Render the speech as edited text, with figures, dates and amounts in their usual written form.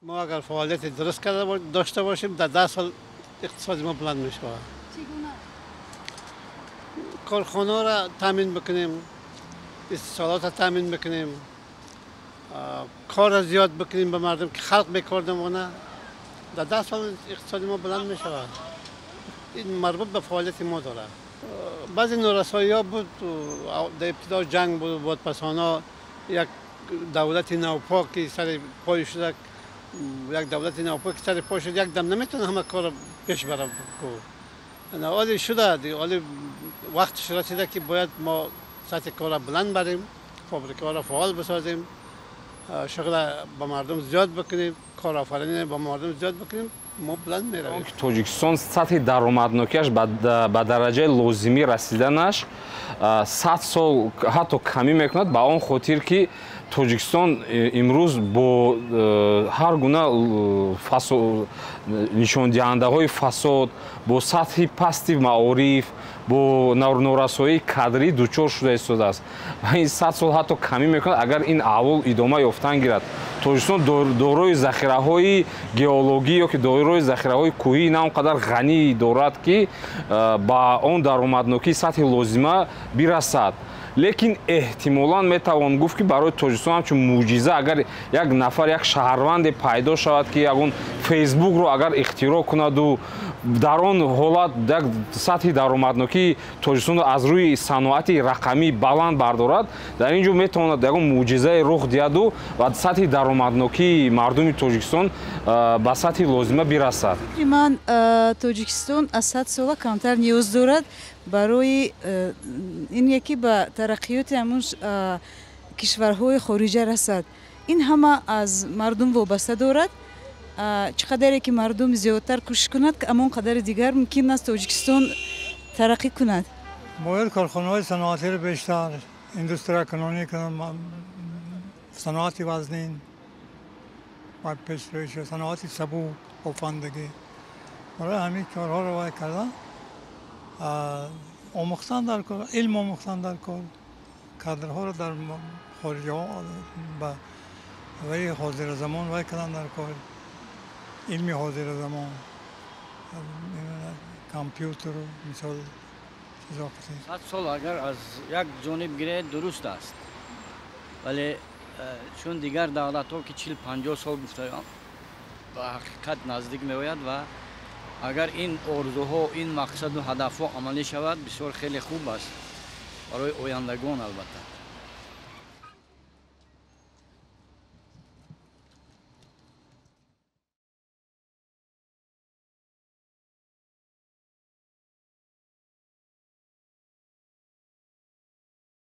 Мо агар фаъолияти дуруст карда дошта бошем, дар 10 сол иқтисоди мо баланд мешавад. Чӣ гуна? Корхонаро таъмин бикунем, истеҳсолотро таъмин бикунем, корро зиёд бикунем ба мардум, ки халқ бекор намонад. Дар 10 сол иқтисоди мо баланд мешавад. Ин марбут ба фаъолияти мо дорад. Баъзе норасоиҳо буд, дар ибтидо ҷанг буд, баъд пас онҳо як давлати навпо ки сари пой шуда, як давлати навпо ки сари пой шуд, як дам наметавонад ҳама корро пеш барад. Ҳоли шуда, ҳоли вақташ расида, ки бояд мо сатҳи корро баланд барем, фабрикаҳоро фаъол бисозем, шуғла ба мардум зиёд бикунем, корофаринӣ ба мардум зиёд бикунем, мо баланд меравем. Тоҷикистон сатҳи даромаднокиаш ба дараҷаи лозимӣ расиданаш 100 сол ҳатто камӣ мекунад, ба он хотир ки Тоҷикистон имрӯз бо ҳар гуна нишондиҳандаҳои фасод, бо сатҳи пасти маориф, бо норасоии кадрӣ дучор шуда истодааст. Ва ин 100 сол ҳатто камӣ мекунад, агар ин аҳвол идома ёфтан гирад. Тоҷикистон дорои захираҳои геологӣ ё ки дорои захираҳои кӯҳӣ на он қадар ғанӣ дорад, ки ба он даромаднокии сатҳи лозима бирасад. Лекин эҳтимолан метавон гуфт, ки барои Тоҷикистон ҳамчун мӯъҷиза, агар як нафар, як шаҳрванде пайдо шавад, ки ягон Фейсбукро агар ихтироъ кунаду дар он ҳолат як сатҳи даромаднокии Тоҷикистонро аз рӯи саноати рақамӣ баланд бардорад, дар ин ҷо метавонад ягон мӯъҷизае рух диҳаду ва сатҳи даромаднокии мардуми Тоҷикистон ба сатҳи лозима бирасад. Фикри ман, Тоҷикистон аз 100 сола камтар ниёз дорад барои ин яке ба тараққиёти ҳамун кишварҳои хориҷа расад. Ин ҳама аз мардум вобаста дорад. Чӣ қадаре ки мардум зиёдтар кӯшиш кунад, ҳамон қадари дигар мумкин аст Тоҷикистон тараққӣ кунад. Бояд корхонаҳои саноатиро бештар индустрия кунам, саноати вазнин бояд пешравӣ шавад, саноати сабук, бофандагӣ. Барои ҳамин корҳоро бояд кардан, омӯхтан дар кор, илм омӯхтан дар кор, кадрҳоро дар хориҷаҳо ба ваи ҳозиразамон вай кардан дар кор, илми ҳозиразамон, компютеру мисол чизо. 100 сол агар аз як ҷониб гиред, дуруст аст, вале чун дигар давлатҳо ки 40-50 сол гуфтаам, ба ҳақиқат наздик меояд. Ва агар ин орзуҳо, ин мақсаду ҳадафҳо амалӣ шавад, бисёр хеле хуб аст барои ояндагон, албатта.